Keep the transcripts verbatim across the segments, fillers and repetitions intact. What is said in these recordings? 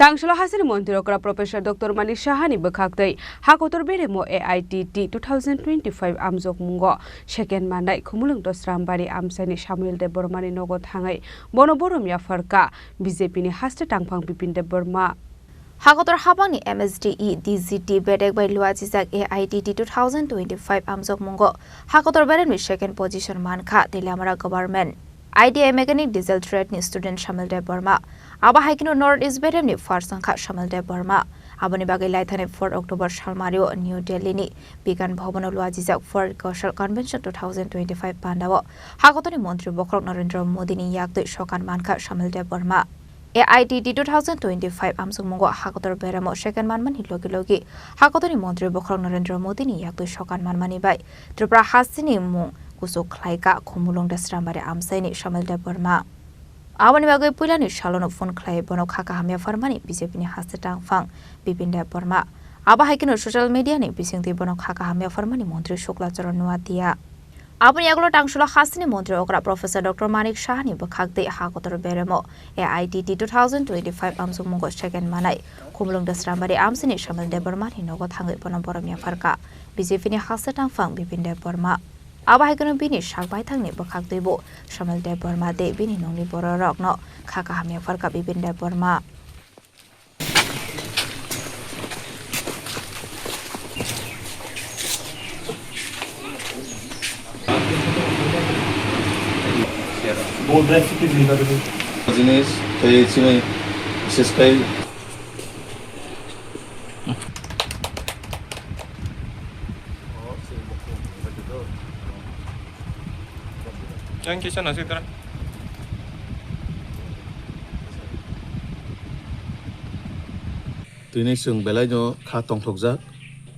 Tangsholo hasteni montri okra Professor Doctor Manik Saha ni bwkhak twi hakotor beremo A I T T two thousand twenty-five amjokmungo second manai Khumulwng Dosrambari amchaini Samuel Debbarma ni nogo thangwi bono borom yapharkha B J P ni haste tangphang Bipin Debbarma. Hakotor habangni M S D E D G T bedek bai luachijak A I T T two thousand twenty-five amjokmungo hakotor beremni second position mankha Teliamura Government I T I Mechanic Diesel Trade ni student Samuel Debbarma. Abo hai kheno North East beremni first wngkha Samuel Debbarma. Aboni bagwi laithani four October salmario New Delhi ni Bigyan Bhavan o luachijak fourth Kaushal Convention two thousand twenty-five pandao hakotorni montri bokhorok Narendra Modi ni yaktwi sokan mankha Samuel Debbarma. A I T T two thousand twenty-five amsukmungo hakotor beremo second manmani logi logi hakotorni montri bokhorok Narendra Modi ni yaktwi sokan manmani bai Tripura hasteni mung kuchuk khlaikha Khumulwng Dosrambari amchaini Samuel Debbarma. Aboni bagwi puilani salono phone khlai bono kha kaham yapharmani B J P ni haste tangphang Bipin Debbarma. Abo hai kheno social media ni bisingtwi bono kha kaham yapharmani montri Shukla Charan Noatia. Aboni yagulo tangsholo hasteni montri okra Professor Doctor Manik Saha ni bwkhak twi hakotor beremo A I T T two thousand twenty-five amsukmungo second manai Khumulwng Dosrambari amchaini Samuel Debbarma ni nogo thangwi bono borom yapharkha B J P ni haste tangphang Bipin Debbarma. Abo hai kheno bini sak baithangni bwkhak twibo Samuel Debbarma tei bini nokni bororokno kha kaham yapharkha Bipin Debbarma. Jinis tei chini bises khai. Yang kisa nasi tara. Tini chwng belai no kha tongthokjak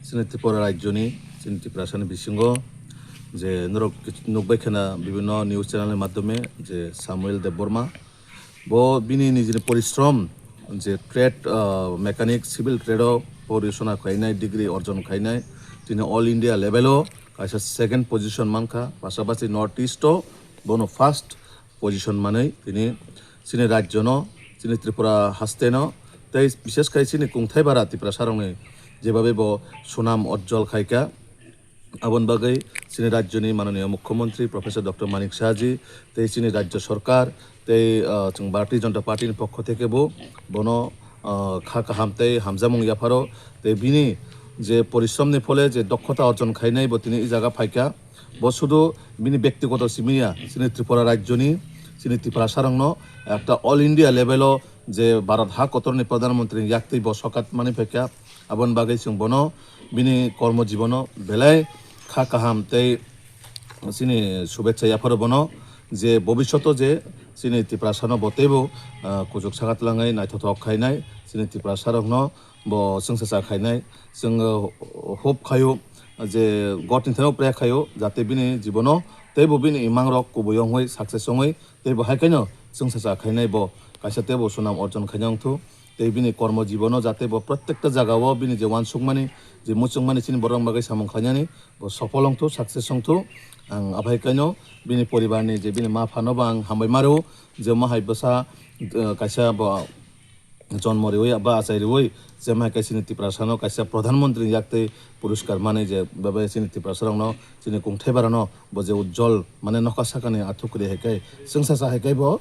chini Tripura rajyoni, chini Tiprasani bisingo je norok nukbai khana bibinno news channel ni madhyome je Samuel Debbarma, bo bini nijini porishrom je trade, ah, mechanic, civil trade o porisona khainai, degree orjon khainai, tini all India level o kaisa second position mankha, pasapasi North East o bono first position manwi tini chini rajyono, chini Tripura hasteno, tei bishes khai chini kungthai bara Tiprasarokni jebabe bo sunam ujjol khaikha. Aboni bagwi chini rajyoni mananiya mukhyamantri Professor Doctor Manik Saha ji tei chini rajya sarkar tei, ah, chwng Bharatiya Janata Party ni pokho theke bo bono, ah, kha kaham tei hamjakmung yapharo tei bini je porishrom ni phole je dokhota orjon khainai bo tini i jaga phaikha. Bo sudu bini bektigoto simi ya, chini Tripura rajyoni, chini Tiprasarokno ekta all India level o je Bharat ha kotorni Pradhan Mantri ni yaktwi bo sokat mani phaikha. Aboni bagwi chwng bono bini kormo jibono belai kha kaham tei chini shubechha yapharo bono je bobishoto je chini Tiprasano bo teibo, ah, kuchuk saka twlangwi naithothok khainai chini Tiprasarokno bo chwngsacha khainai. Chwng, uh, hope khaio je God ni thani prayer khaio jate bini jibono teibo bini imangrok kubui wngwi success wngwi teibo hai khaino chwngsacha khainai bo kaisa teibo sunam orjon khaina wngthu. Tei bini kormo jibono jate bo protekta jagao bini je uansukmani, je muchungmani chini borok bagwi samung khlainani bo sofol wngthu, success wngthu. Ang aphai khaino bini poribarni je bini ma phano bo ang hambai ma rwo je omo hai bwsa, uh, kaisa bo jonmo riwi ba achai riwi je mai kaisa ni Tiprasano kaisa Pradhan Mantri ni yaktwi puruskar mani je bebe chini Tiprasarokno chini kungthai barano bo je ujjol mane nokha sakani athuk kwrwi hai khe chwngsacha hai khe bo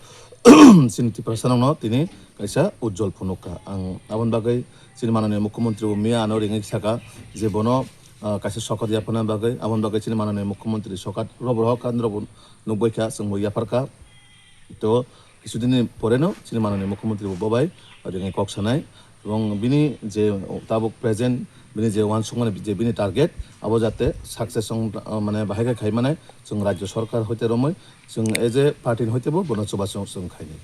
chini Tiprasarokno tini kaisa ujjol phunukha. Ang aboni bagwi chini mananiya mukhyamantri bo miya ano ringwi saka je bono, ah, kaisa sokat yaphana bagwi, aboni bagwi chini mananiya mukhyamantri sokat robo rohor kha, norokbo nukbaikha, chwngbo yapharkha. To, kisu din ni pore no chini mananiya mukhyamantri bo bai ringwi kok sanai. Ebong bini je tabuk present bini je uansukmani je bini target abo jate success wng, mane bahai khe khai manai chwng rajya sarkar hoite romwi chwng as a party ni hoite bo bono chubachu chwng khainai.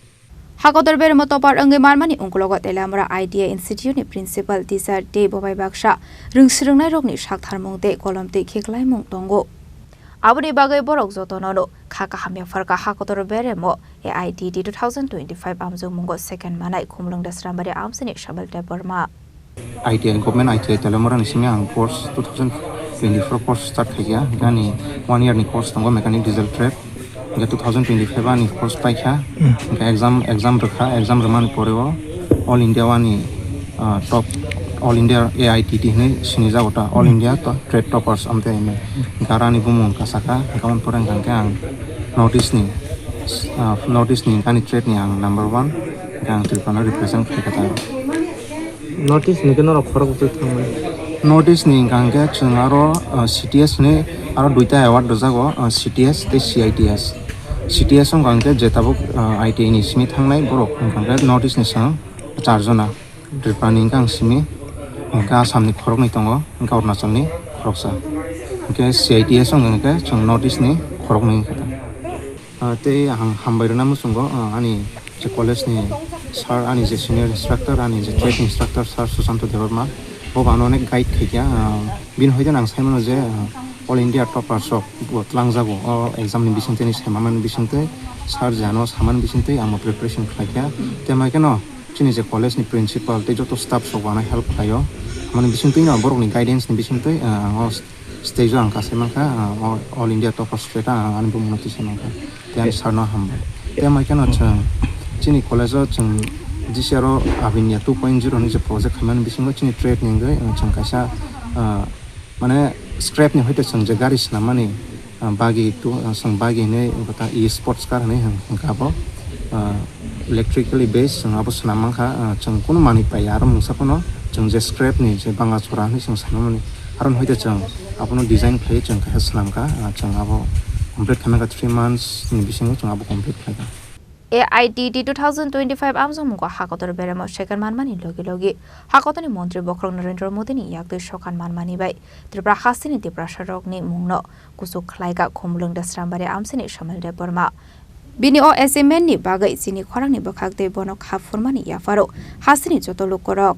Hakotor beremo topar wngwi manmani ungkulogo Teliamura I T I Institute ni principal teacher tei bobai baksa rwngswrwngnairokni saktharmung tei kolom twi khiklaimung tongo. Aboni bagwi borok jotono no kha kaham yapharkha hakotor beremo A I T T two thousand twenty-five amjokmungo second manai Khumulwng Dosrambari amchaini Samuel Debbarma. I T I, Government I T I Teliamura ni simi ang course two thousand twenty-four course start khaikha, ani one year ni course tongo mechanic diesel trade, hingke two thousand twenty-five ani course paikha, hingke exam, exam rwkha, exam rwmani pore o All India wani, ah, top, All India A I T T hinwi sinijago ta, All India to trade toppers amte hinwi. Hwnkhe aroni bumung kasaka, hwnkhe aboni pore hwnkhe ang North East ni, ah, North East ni ani trade ni ang number one, hwnkhe ang Tripura no represent khlai kha ta. North East ni khe norok khorok bwtwi thangmani? North East ni hwnkha hwnkhe chwng aro, ah, C T S hinwi aro duita award rwjago, ah, C T S tei C I T S. C T S wngkha hwnkhe je tabuk, ah, I T I ni simi thangnai borok wngkha hwnkhe North East ni chwng char jona. Tripura ni hwnkhe ang simi, hwnkhe Assam ni khoroknwi tongo, hwnkhe Arunachal ni khoroksa. Hwnkhe C I T S wngkha hwnkhe chwng North East ni khoroknwi wngkha ta. Ah, tei ang hambai rwna muchungo, ah, ani je college ni sir, ani je senior instructor, ani je trade instructor sir Susanto Debbarma, bo bo ano onek guide khaikha, ah, bini hoite ang saimano je, ah, All India toppers rok bo tlangjago o exam ni bisingtwi ni saimani bisingtwi, sir je ano samani bisingtwi ang bo preparation khlaikha. Tei mai kheno chini je college ni principal tei joto staff rok bo ano help khlaio, mani bisingtwi no borok ni guidance ni bisingtwi, ah, ang o stage o ang kasai mankha, ah, o-, All India toppers khe ta ang ani bumung no tisai mankha. Tei ani sir no hambai. Tei mai kheno chwng chini college o chwng G C R O Avinya two point zero ni je project khaimani bisingo chini trade ni wngwi, ah, chwng kaisa, ah, mane scrap ni hoite chwng je gari swnammani, ah, bagi tu, ah, chwng bagi hinwi wngkha ta e sports car hinwi hwn-, hwnkha abo, ah, electrically based chwng abo swnam mankha, ah, chwng kunu manwi paiya aro mungsa phano chwng je scrap ni je banga chora hinwi chwng swnamani. Aro hoite chwng abono design khlaiwi chwng kaisa swnamkha, ah, chwng abo complete khaimani kha three months ni bisingo chwng abo complete khlaikha. A I T T two thousand twenty-five amjokmungo hakotor beremo second manmani logi logi hakotorni montri bokhorok Narendra Modini yaktwi sokan manmani bai Tripura hasteni Tiprasarokni mungno kuchuk khlaikha Khumulwng Dasrambari amsini Somail Debbarma. Bini o achievement ni bagwi chini khorangni bwkhak tei bono kha phurmani yapharo hasteni joto lukurok